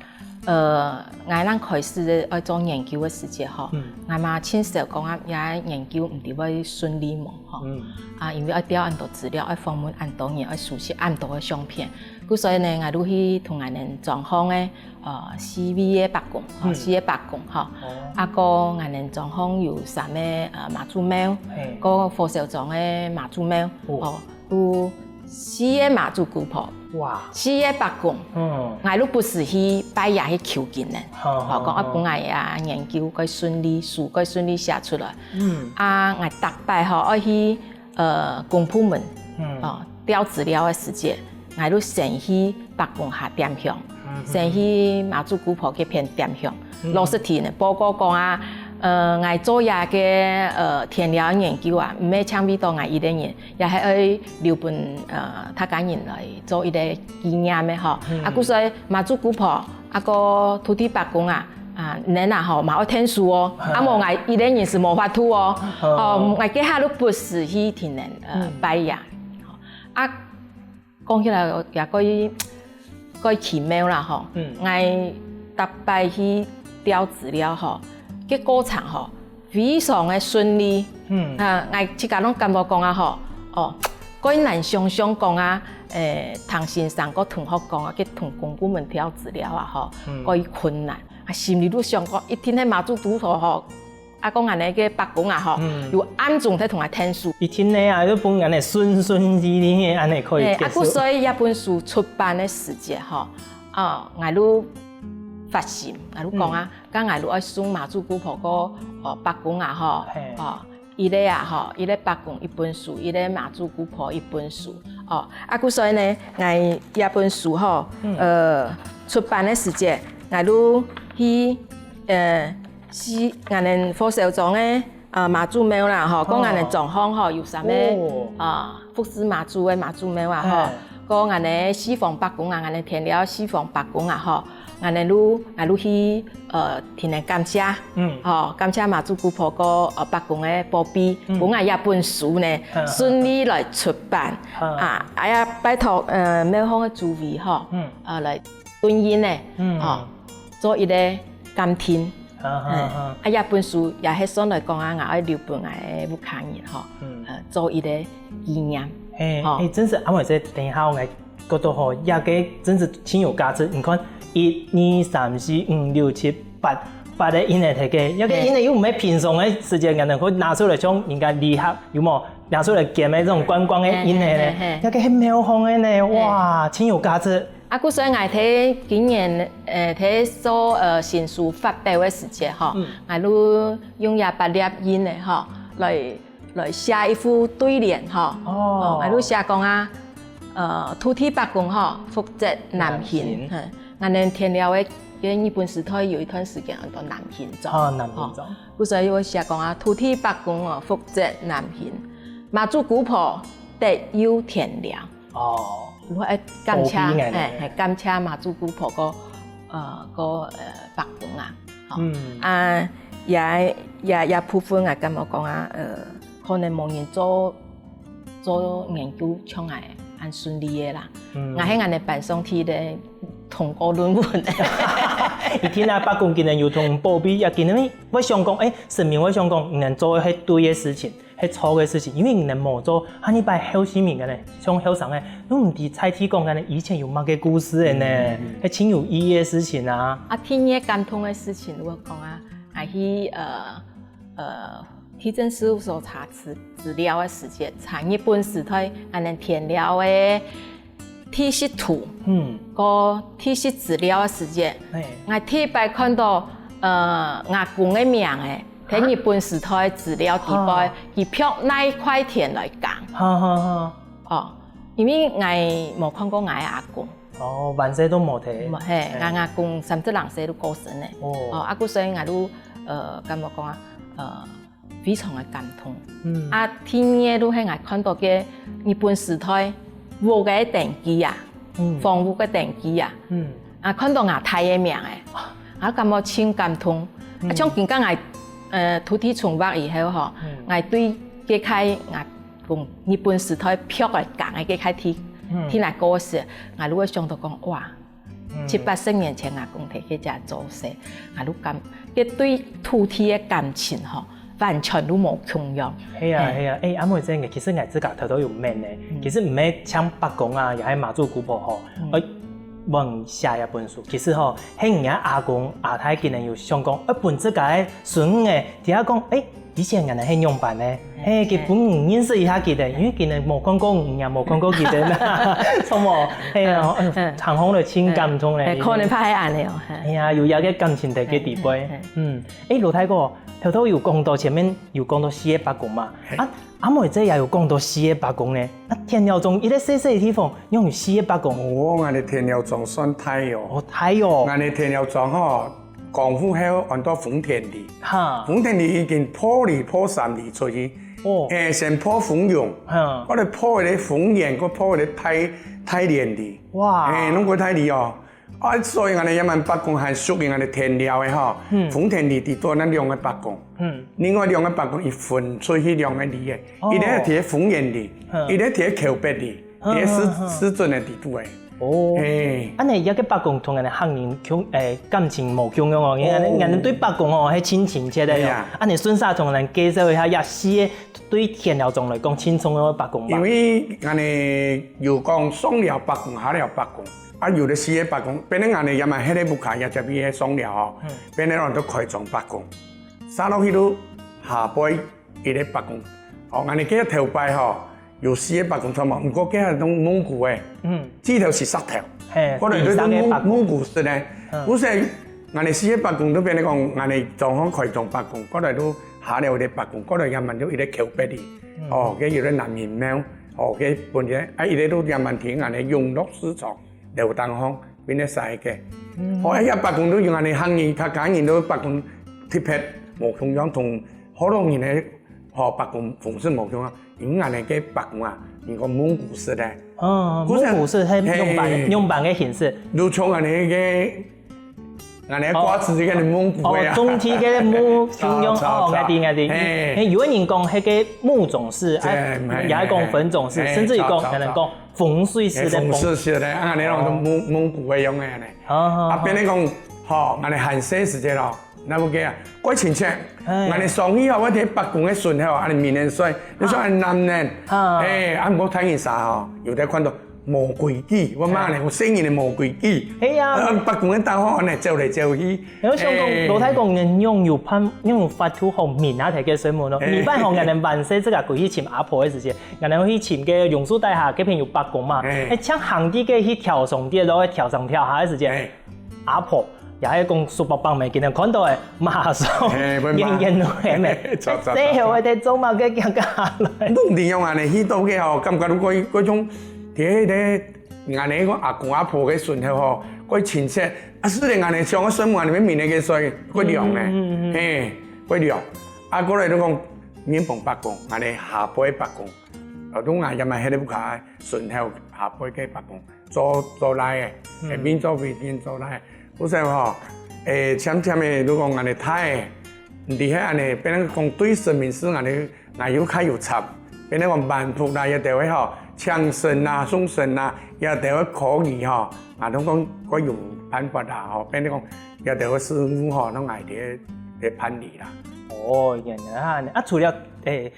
呃，𠊎正開始愛做研究个時節吼，嗯。𠊎嘛盡愁講啊，這研究毋知會順利無吼。嗯。啊，因為愛調恁多資料，愛訪問恁多人，愛收集恁多个相片，故所以呢，𠊎就去同𠊎等莊項个 呃，四位个伯公，吼，嗯。四个伯公，吼。哦。啊，過𠊎等莊項有三个，呃，媽祖廟，嘿。過火燒庄个媽祖廟，哦。吼，有四个媽祖姑婆，哇。四个伯公，嗯。𠊎就不時去拜爺去求經呢，好，吼，講啊，好。分𠊎啊研究个順利，書个順利寫出來。嗯。啊，𠊎逐擺吼，愛去 呃，公部門，嗯。哦，調資料个時節，𠊎就先去伯公下點香，嗯哼。先去媽祖姑婆該片點香。嗯。老實聽呢，報告講啊，呃，𠊎做這个，呃，田寮研究啊，毋係淨為著𠊎一個人，也係愛留分，呃，大家人來做一個紀念个吼。嗯。啊，故所以媽祖姑婆，啊，過土地伯公啊，啊，你啊吼，嘛愛𢯭手哦，哈。啊，無𠊎一個人係無法度哦。哦。哦，𠊎該下就不時去田寮，呃，嗯。拜爺。 啊，講起來也蓋，蓋奇妙啦吼。嗯。𠊎逐擺去調資料吼，該過程吼，非常个順利。嗯。啊，𠊎自家攏感覺講啊吼，哦，蓋難想像講啊，誒，聽先生个同學講啊，去同公部門調資料啊吼，嗯。蓋困難。啊，心裡都想講，一定係媽祖堵頭吼， 啊，講恁仔个伯公啊吼，嗯。有暗中在同𠊎𢯭手。一定个啊，就分恁仔順順利利个恁仔可以結束。嘿，啊，故所以這本書出版个時節吼，啊，𠊎就發心，𠊎就講啊，嗯。該𠊎就愛送媽祖姑婆个，哦，伯公啊吼，嘿。哦，一個啊吼，一個伯公一本書，一個媽祖姑婆一本書，哦，啊，故所以呢，𠊎這本書吼，嗯。呃，出版个時節，𠊎就去，呃， 係，𠊎等火燒庄个，啊，媽祖廟啦，吼，哦。過𠊎等庄項吼，有三個，哦。啊，服侍媽祖个媽祖廟啊，吼。嘿。過𠊎等四方伯公啊，𠊎等田寮四方伯公啊，吼。𠊎等就，𠊎就去，呃，田寮感謝，嗯。吼，感謝媽祖姑婆个，呃，伯公个保庇，嗯。分𠊎這本書呢，嗯，嗯，順利來出版。嗯。啊，哎呀，拜託，呃，廟方个主委吼，嗯。呃，來 對應呢，嗯。哦，做一個鑑定。哈哈哈。嗯，啊，這本書也係算來講啊，𠊎愛留分𠊎个屋下人吼，嗯。呃，做一個紀念。嘿，吼。嘿，真係，阿妹姐，等一下，𠊎覺得吼，這個真係盡有價值。你看，一、二、三、四、五、六、七、八，八個印仔忒个，這個印仔又毋係平常个時節，人會拿出來像人家禮盒，有無？拿出來捐个這種觀光个印仔呢，嘿，嘿，嘿。這個係廟方个呢，嘿。哇，盡有價值。 啊，故所以𠊎在今年，呃，在做，呃，新書發表个時節吼，嗯。𠊎就用這八粒印仔吼，來，來寫一副對聯吼。哦。哦，𠊎就寫講啊，呃，土地伯公吼，福澤南行。南行。嗯，𠊎等田寮个，个日本時代有一段時間安到南行庄。哦，南行庄。哦，故所以𠊎寫講啊，土地伯公哦，福澤南行，媽祖姑婆，得有田寮。 哦。𠊎愛感謝，保庇𠊎等。嘿，嘿，感謝媽祖姑婆个，呃，个，呃，伯公啊。吼。嗯。啊，也，也，也部分𠊎感覺講啊，呃，可能無人做，做研究像𠊎恁順利个啦。嗯。𠊎係𠊎等班上第一個通過論文个。一定啊，伯公今日有通保庇，也今日會想講，誒，神明會想講，你等做个係對个事情。 係錯个事情，因為你等無做，下二擺後世人个呢，像後生个，都毋知在地講个呢，以前有麼个故事个呢，嗯，嗯，嗯。係盡有意義个事情啊。啊，第二個感動个事情，𠊎講啊，𠊎去，呃，呃，地政事務所查資，資料个時節，查日本時代，𠊎等田寮个地籍圖，嗯。个地籍資料个時節，嘿。𠊎第一擺看到，呃，吾公个名誒， 在日本時代資料底背，哈。佢贌哪一塊田來耕。哈哈哈。哦，因為𠊎無看過𠊎个阿公。哦，還細都無忒。無，嘿，嘿。𠊎阿公三十零歲就過身了。哦。哦，啊，故所以𠊎就，呃，感覺講啊，呃，非常个感動。嗯。啊，第二就係𠊎看到个日本時代屋个登記啊，嗯。房屋个登記啊，嗯。啊，看到吾大个名誒，啊，感覺盡感動。 啊，嗯。像今下𠊎，呃，土地重劃以後吼，嗯。𠊎對該屆𠊎 日本時代漂來講个該塊地，嗯。地泥過時，𠊎就會想到講，哇，嗯。七八十年前阿公在該隻做事，𠊎就感，該對土地个感情吼，完全就無共樣。係啊，嘿。係啊，欸，阿妹真个，其實𠊎自家頭頭有問呢，嗯。其實毋係像伯公啊，也係媽祖姑婆吼，嗯。愛問寫這本書。其實吼，係你个阿公阿太佢等有想講，愛分自家个孫仔，知影講，欸， 以前𠊎等係仰般呢？嘿，佢分你認識一下佢等，因為佢等無看過你，也無看過佢等，著無？嘿啊，哎喲，嗯。談好了，真感動咧。嘿，可能怕係恁樣哦，嘿。哎呀，有這个感情在該底背。嘿，嘿，嘿。嗯，欸，羅大哥，頭頭有講到前面有講到四个伯公嘛，嘿。啊，阿妹這也有講到四个伯公呢。啊，田寮庄一个細細个地方，仰有四个伯公？哦，𠊎等田寮庄算大哦。哦，大哦。𠊎等田寮庄吼， 光復後安到豐田里。哈。豐田里已經破二、破三里出去。哦。欸，先破豐榮，哈。過來破該个豐原，過破該个大，大連里。哇。欸，攏過大里哦。啊，所以𠊎等這滿伯公還屬於𠊎等田寮个吼。嗯。豐田里底肚那兩个伯公。嗯。另外兩个伯公，佢分出去兩个里个，哦。一个在豐原里，嗯。一个在橋北里。 也是，嗯，嗯，嗯。是真个地步欸。哦。嘿。恁呢，這个伯公同𠊎等客人共，欸，感情無共樣哦。𠊎等，哦。𠊎等對伯公哦，係盡親切个喲。係啊。恁呢，順續同𠊎等介紹一下，這四个對田寮庄來講盡重要个伯公吧。因為𠊎等有講上寮伯公、下寮伯公，啊，有个四个伯公，變成𠊎等也嘛，該个屋下也接去个上寮哦，嗯。變成安到開庄伯公，續落去就下背 一个伯公。哦，𠊎等該頭擺吼，有四个伯公著無？毋過該係用蒙古个，嗯。指頭係石頭，嘿，過來就係蒙，第三个伯公。蒙古式个。嗯。故所𠊎等四个伯公就變成講，𠊎等庄項開庄伯公，過來就下寮一个伯公，過來也滿就一个橋北里。嗯。哦，該有个南雲廟，哦，該本來，啊，一个就也滿聽𠊎等永樂市場，樓頂項，變成西个。嗯。哦，哎呀，伯公都有𠊎等客人，客家人都伯公特別無共樣，同學老人个 吼，伯公風水無共樣，因為𠊎等个伯公啊，人講蒙古式个。嗯，古時，蒙古式係仰般，嘿。仰般个形式？就像𠊎等个，𠊎等个掛紙个蒙古个啊。哦，總體个木，共樣，著，哦，著，𠊎知，𠊎知。嘿。嘿，有个人講，該个木種式，啊，對，嘿，也講粉種式，嘿，甚至於講，著，著，可能講風水式个風。嘿，風水式个，啊，𠊎等講蒙，哦。蒙古个樣个呢。好，好，啊，好。變成講，吼，𠊎等還細時節咯， 那麼个啊，過親切。哎。𠊎等上去吼，𠊎等伯公个孫吼，恁呢明年歲，你說恁呢男人，啊。哎，啊，毋過大人儕吼，有兜看到無規矩，𠊎罵呢，哎。𠊎細人个無規矩。哎呀。啊，伯公个大吼，恁呢走來走去。𠊎想講，哎。老太公人用有辦，用有法度好明啊，大家說明咯。哎。每擺吼，𠊎等萬歲自家過去尋阿婆个時節，𠊎等去尋个榕樹底下，該片有伯公嘛。哎。哎，像行地个去跳上去，然後跳上跳下个時節，哎。 阿婆，也係講叔伯伯姆今日看到个，馬上嘿，會罵。遠遠來咩？嘿，走，走，走，最後个在做麼个行下來？攏恁樣恁呢，去到个吼，感覺如果，該種，在該个，恁呢个阿公阿婆个時候吼，過親切。啊，雖然恁呢像个生活裡面面个所以過涼呢，嗯，嗯，嗯。嘿，過涼。啊，過來就講，面碰伯公，恁呢下背伯公，啊，都恁樣嘛，迄個屋下順後下背个伯公。 做，做倈仔，嗯。會變做會變做倈仔。有時候吼，會漸漸个，如果恁呢大个，毋知係恁呢，變成講對神明事恁呢，𠊎又較有插，變成講辦桌啦，也就會吼，請神啦、送神啦，也就會可以吼，𠊎都講較有辦法啦吼，變成講也就會事務吼，攏𠊎在，在辦理啦。哦，原來啊，啊，除了，誒，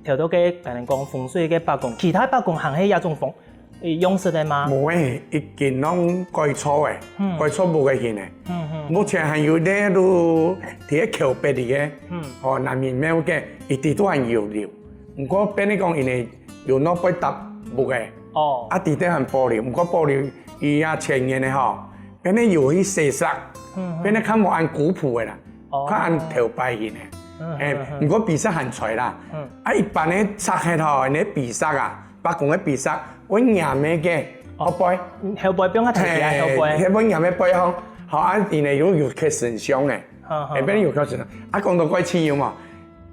頭到个，可能講風水个伯公，其他伯公還係這種風， 誒，樣式个嗎？無誒，已經攏改造誒，嗯。改造屋个形誒。嗯，嗯。目前還有咧，就佇橋北裡个，嗯。哦，南面廟个，一直都還有留。毋過變成講，因為有拿來搭屋个，哦。啊，底底還保留，毋過保留佢也千年个吼，變成有去洗刷，嗯，嗯。變成較無恁古樸个啦，哦。較恁頭擺形个。嗯，誒，嗯，嗯。毋過比煞還在啦。嗯。啊，一般个拆忒吼，你比煞啊， 伯公个比煞，會黏个，後背。後背，放較前面，嘿，後背。後背黏个背吼，吼，啊，因為有，有刻神像誒，好，好，下面有刻神像。啊，講到過去有無？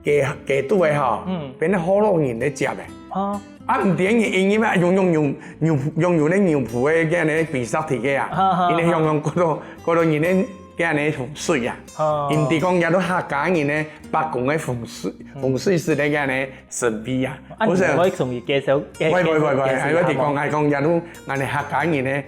家，家肚个吼，嗯。變成學老人咧接誒。哦。啊，毋知你，因為用，用，用，用，用咧牛脯个，个呢，比煞體个啊，好，好，因為用，好。用過到，過到人咧个恁呢風水啊。哦。因為講這兜客家人呢，伯公个風水，嗯。風水師个恁呢神祕啊。啊，毋係，你會同佢介紹，介，喂，喂，喂，喂，介紹一下無？哎，我講，哎，講這兜，恁呢客家人呢，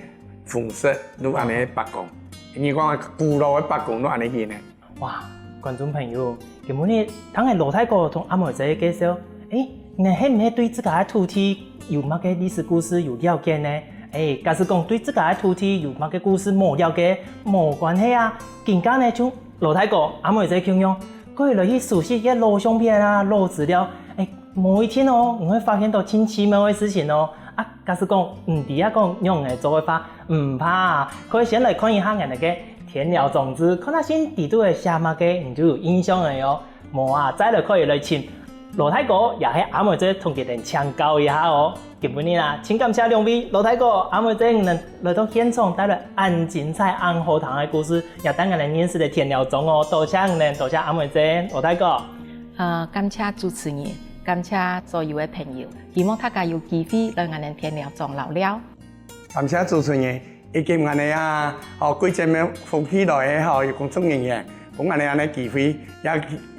風水，都恁呢伯公。你講古老个伯公都恁呢去呢。 哇，觀眾朋友，今晡日聽个羅大哥同阿妹姐介紹，欸，你係毋係對自家个土地有麼个歷史故事有了解呢？欸，假使講對自家个土地有麼个故事無了解，無關係啊，今下呢就羅大哥、阿妹姐共樣，可以來去收集一些老相片啊、老資料，欸， 無一定哦，你會發現到盡奇妙个事情哦。啊，假使講毋知啊講仰仔做个話，毋怕啊，可以先來看一下𠊎等个田寮雜誌，看下先裡肚个寫麼个，你就有印象了喲。無啊，再來可以來尋羅大哥，也係阿妹姐同佢等請教一下哦。今晡日啊，盡感謝兩位，羅大哥、阿妹姐，你等來到現場帶來恁精彩、恁好聽个故事，也帶𠊎等認識了田寮莊哦。多謝你等，多謝阿妹姐、羅大哥。 呃，感謝主持人，感謝所有个朋友，希望大家有機會來𠊎等田寮莊尞尞。感謝主持人，以及𠊎等啊，吼，貴節目福氣來个吼，有工作人員，分𠊎等恁呢機會，也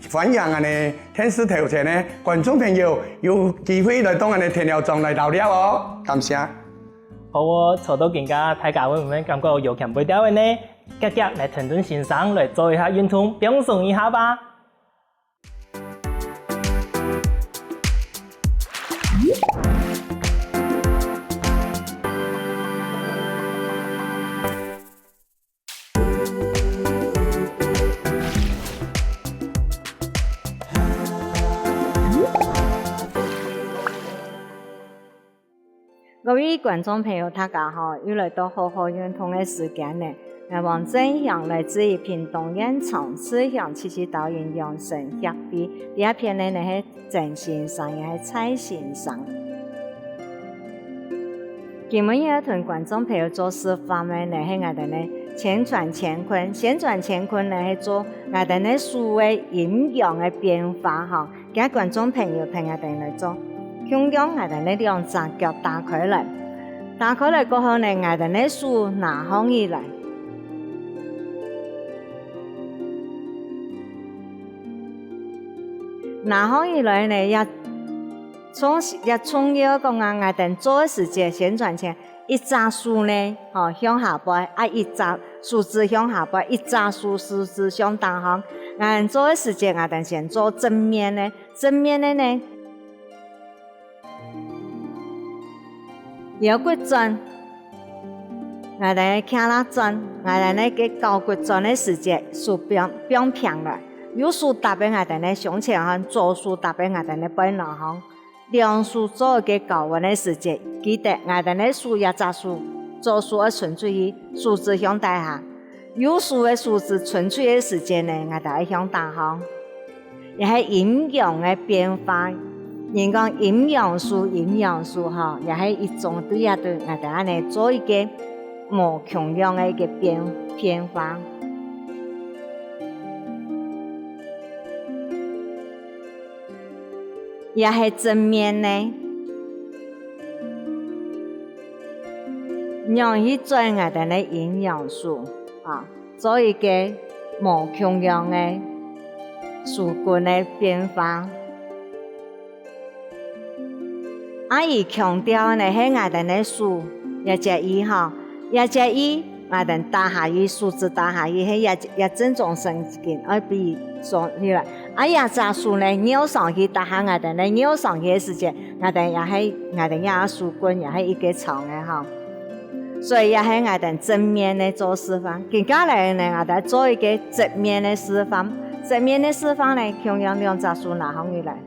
歡迎𠊎等電視頭前个觀眾朋友有機會來到𠊎等田寮莊來尞尞哦，感謝。好哦，坐到今下，大家會毋會感覺有輕鬆一點仔呢？遽遽來跈等先生來做一下運動，放鬆一下吧。 各位觀眾朋友，大家好！又來到好好運動个時間了。𠊎黃振祥來自於屏東縣長治鄉七七導引養生協會，這片呢，呢係曾先生，也係蔡先生。今晡日愛同觀眾朋友做示範个呢，係𠊎等呢千轉乾坤。千轉乾坤呢，係做𠊎等呢手个陰陽个變化吼。 今下觀眾朋友陪𠊎等來做，共樣𠊎等呢兩隻腳打開來，打開來過後呢，𠊎等呢手拿䟘起來，拿䟘起來呢，也重，也重要講啊，𠊎等做个時節先轉前， 一隻手呢，吼，向下背，啊，一隻手指向下背，一隻手，手指向頂項。𠊎等做个時節，𠊎等先做正面呢，正面个呢，腰骨轉，𠊎等个胯下轉，𠊎等个腳骨轉个時節，手放，放平來，右手搭个𠊎等个胸前項，左手搭个𠊎等个背囊項。 兩手做个交換个時節，記得𠊎等个手這隻手，左手愛伸出去，手指向底下；右手个手指伸出去个時節呢，𠊎等愛向頂項。這係陰陽个變化。人講陰陽手，陰陽手吼，這係一種對啊對，𠊎等恁呢做一個無共樣个一個變，變化。 這係正面呢，仰去轉𠊎兜个陰陽手啊，做一個無共樣个手根个變化。啊，佢強調呢係𠊎兜个手，這節佢吼，這節佢 𠊎兜打下去，手指打下去，係這，這正中神經，愛分佢爽起來。啊，這隻手呢，拗上去，打下𠊎兜呢，拗上去个時節，𠊎兜也係，𠊎兜這手根也係一個長个吼。所以這係𠊎兜正面个做示範。接下來呢，𠊎兜做一個側面个示範。側面个示範呢，共樣兩隻手拿䟘起來。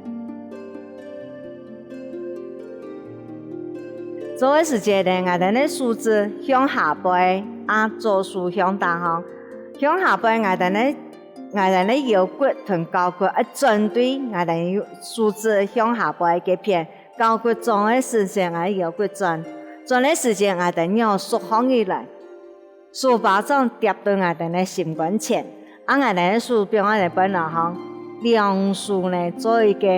做个時節呢，𠊎兜个手指向下背，啊，左手向頂項。向下背，𠊎兜个，𠊎兜个腰骨同交骨愛轉對𠊎兜手指向下背該片。交骨轉个時節，𠊎腰骨轉。轉个時節，𠊎兜拗縮䟘起來。 手巴掌貼到𠊎兜个心肝前，啊，𠊎兜个手放在背囊項，兩手呢做一個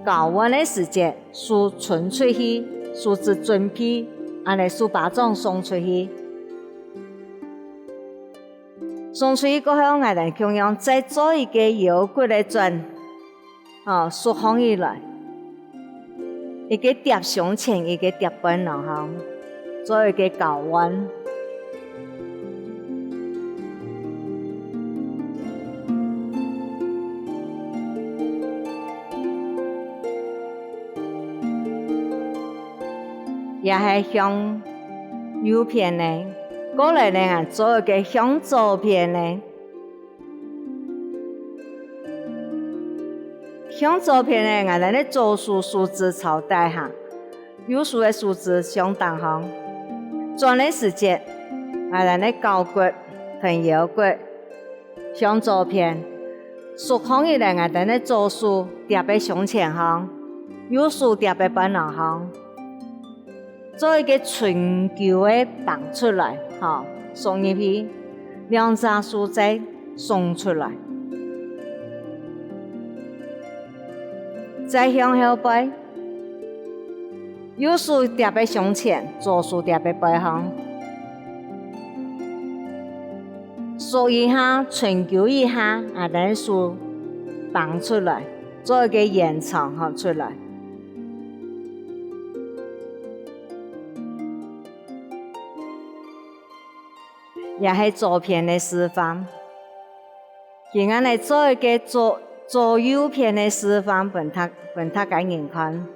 交換个時節，手伸出去，手指準備，恁呢手巴掌送出去。送出去過後，𠊎兜共樣再做一個腰骨个轉，吼，縮䟘起來。一個貼胸前，一個貼背囊項，做一個交換。 也係向右片呢，過來呢，𠊎做一個向左片呢。向左片呢，𠊎兜呢左手手指朝底下，右手个手指向頂項。轉个時節，𠊎兜呢交骨同腰骨 向左片，縮䟘起來，𠊎兜呢左手貼在胸前項，右手貼在背囊項，做一個伸勼个挷出來，吼，縮入去，兩隻手再鬆出來。再向後背， 右手貼在胸前，左手貼在背項。縮一下，伸勼一下，𠊎兜手挷出來，做一個延長吼出來。也係左片个示範。 今恁呢做一個左，左右片个示範分大，分大家人看。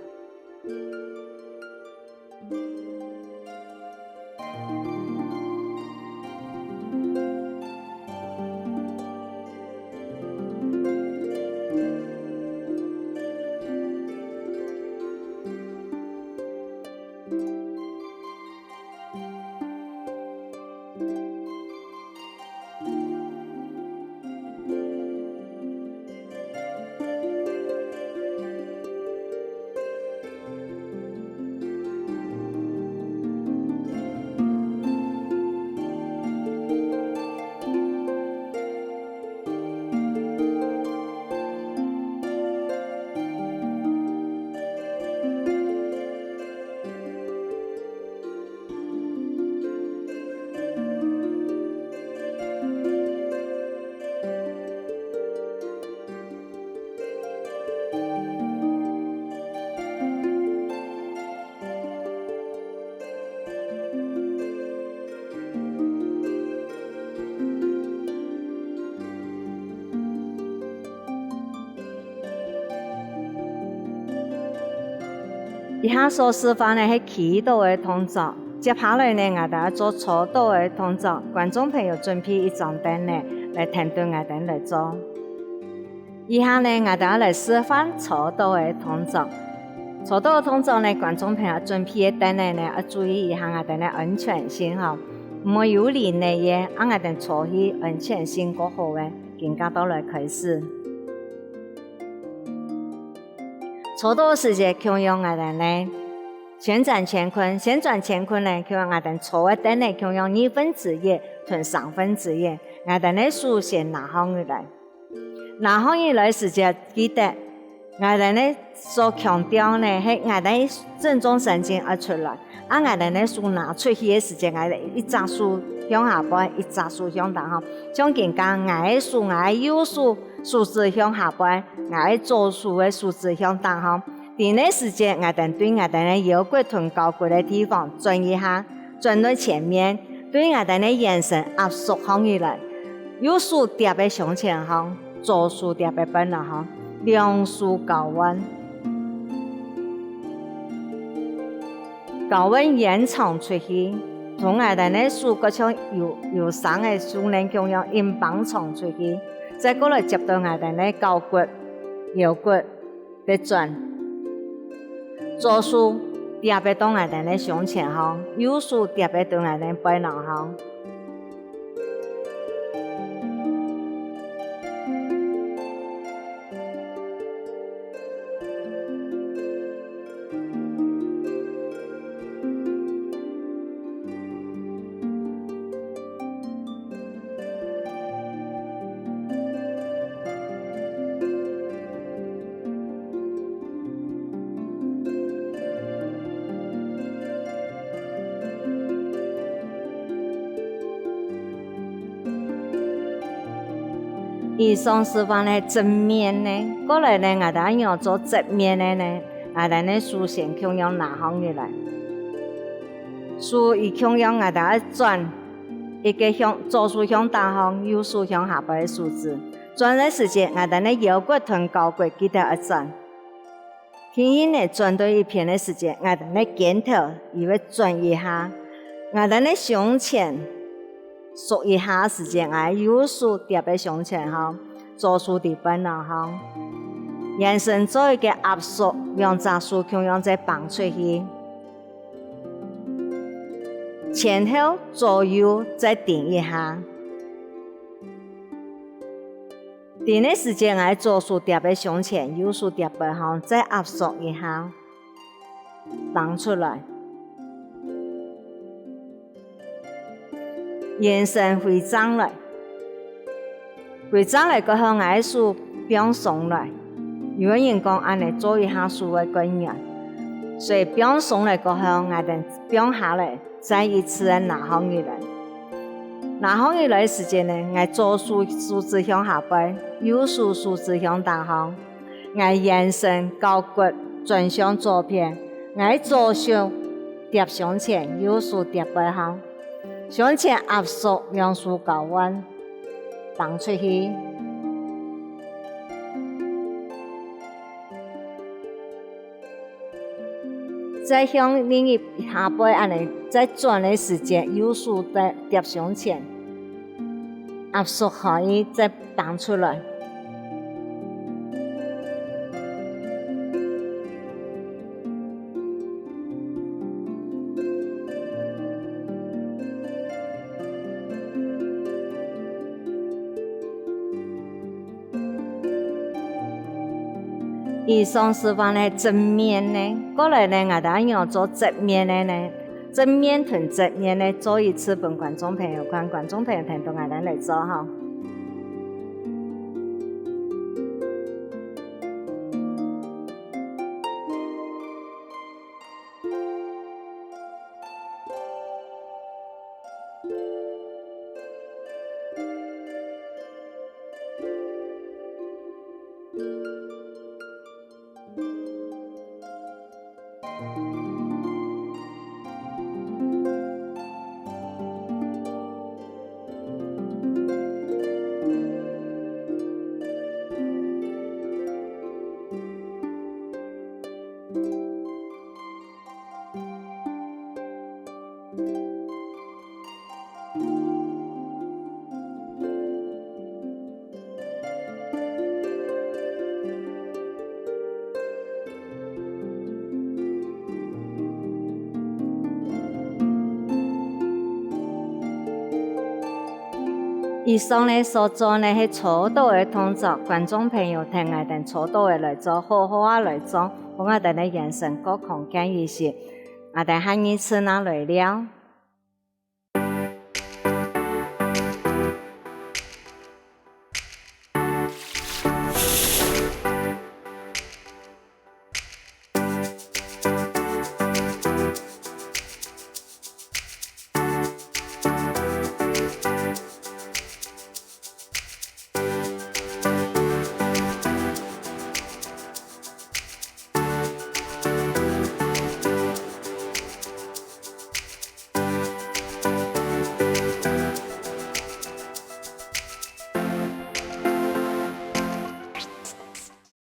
以下所示範个係企著个動作，接下來呢，𠊎兜愛做坐著个動作。觀眾朋友準備一張凳仔，來跈等𠊎兜來做。以下呢，𠊎兜愛來示範坐著个動作。坐著个動作呢，觀眾朋友準備个凳仔呢，愛注意一下𠊎兜个安全性吼，毋好有離地个，啊𠊎兜坐去安全性較好个，今下就來開始。 坐著个時節，共樣𠊎兜呢，旋轉乾坤，旋轉乾坤呢，共樣𠊎兜坐个凳仔共樣二分之一同三分之一，𠊎兜呢手先拿䟘起來。拿䟘起來个時節，記得，𠊎兜呢所強調呢，係𠊎兜正中神經愛出來。 啊𠊎兜呢手拿出去个時節，𠊎兜一隻手向下背，一隻手向頂項。像今下𠊎个手，𠊎个右手，手指向下背，𠊎个左手个手指向頂項。在這時節，𠊎兜對𠊎兜个腰骨同交骨个地方轉一下，轉到前面，對𠊎兜个圓身壓縮䟘起來。右手貼在胸前項，左手貼在背囊項，兩手交換。 交換延長出去，同𠊎兜个手，就像有，有生个手呢共樣，緊繃長出去，再過來接到𠊎兜个交骨、腰骨个轉。左手貼在到𠊎兜个胸前項，右手貼在到𠊎兜个背囊項。以上示範个正面呢，過來呢，𠊎兜愛仰做正面个呢？𠊎兜呢手先共樣拿䟘起來。手一共樣，𠊎兜愛轉一個向，左手向頂項，右手向下背个手指。轉个時節，𠊎兜呢腰骨同交骨記得愛轉。 輕輕仔轉到一片个時節，𠊎兜个肩頭又會轉一下，𠊎兜个胸前縮一下時節，𠊎右手貼个胸前吼，左手在背囊項。眼神做一個壓縮，兩隻手共樣再挷出去，前後左右再停一下。 停个時節，𠊎左手貼个胸前，右手貼背項，再壓縮一下，挷出來。眼神回正來，回正來過後，𠊎个手放鬆來。有个人講恁仔做一下手會過軟，所以放鬆來過後，𠊎兜放下來， 再一次仔拿䟘起來。拿䟘起來个時節呢，𠊎左手手指向下背，右手手指向頂項。𠊎眼神交骨轉向左片，𠊎左手貼胸前，右手貼背項。胸前壓縮，兩手交換，挷出去。 再向另一下背恁仔，再轉个時節，右手貼貼胸前，壓縮可以再挷出來。 以上示範个正面呢，過來呢，𠊎兜愛仰做正面个呢？正面同正面呢，做一次分觀眾朋友看，觀眾朋友跈等𠊎兜來做吼。 以上呢所做呢係搓到个動作，觀眾朋友跈𠊎兜搓到个來做，好好仔來做，分𠊎兜个眼神較康健一息。𠊎兜下二次正來尞。